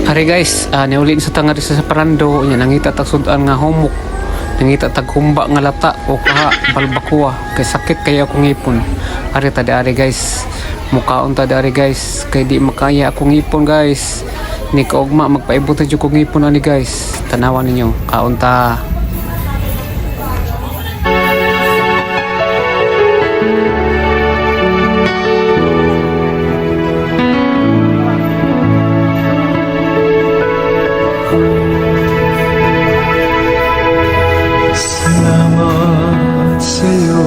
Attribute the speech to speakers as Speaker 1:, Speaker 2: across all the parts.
Speaker 1: Ari guys, niuli sa tanga sa parando, nya nangita tag sudan nga humok. Nangita tag humba nga lata o kaha balbakuwa kay sakit kay akong ngipon. Ari ta ari guys, mukaon ta ari guys kay di makaya akong ngipon, guys. Ni kaugma magpaibot na jud kong ngipon ani, guys. Tanawan ninyo, kaon ta.
Speaker 2: Salamat sa'yo.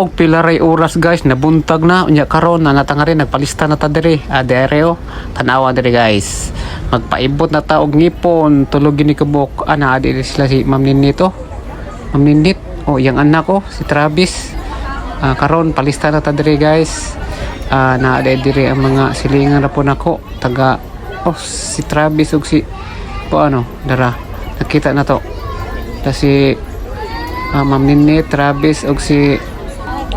Speaker 1: Og pilaray oras guys, nabuntag na unya karon na natanga rin nagpalista na ta diri. Ah, dere oh. Tanawa diri, guys. Magpaibot na ta og ngipon, tulog gini kabok. Ana diri sila si Ma'am Ninit oh. Ma'am Ninit, oh, iyang anak oh, si Travis. Ah, karon palista na ta diri, guys. Ah, naa diri ang mga silingan ra po nako taga oh si Travis ug si po ano dara nakita na to. Ta si Ma'am Ninit, Travis ug si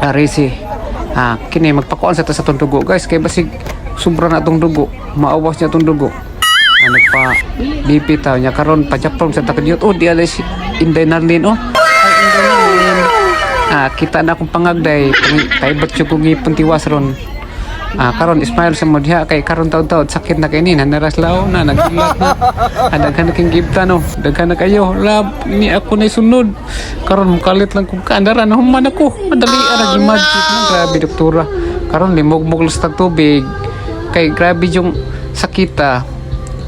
Speaker 1: Arisi. Ah, kini magpakuan sa ta sa tong dugo, guys, kay basig sobra na tong dugo, maawas niya tong dugo. Ah, nagpa BP ta nya karon pajaprom sa takadiyot. Oh, di alis Inday Narlin oh. Ay, Inday Narlin. Ah, kita na akong pangagday, paibot jud kong ngipon tiwas ron. Ah, karon ismail sa mo diha kay karon taon-taon sakit na kay ni nanaras lao na naghilat na. Ah, daghan na king gibta no. Daghan na kayo. Lab ni ako na sunod. Karon mukalit lang kog kaandara na human ako. Madali ara imagine na grabe doktora. Karon limugmog lang sa tag tubig. Kay grabe yung sakita.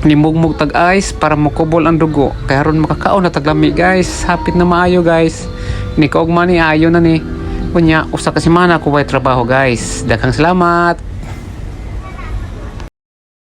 Speaker 1: Limugmog tag ice para mokubol ang dugo. Kay aron makakaon na taglami, guys. Hapit na maayo, guys. Ni kaugma ni ayo na ni. Unya usa ka semana ko way trabaho, guys. Daghang salamat.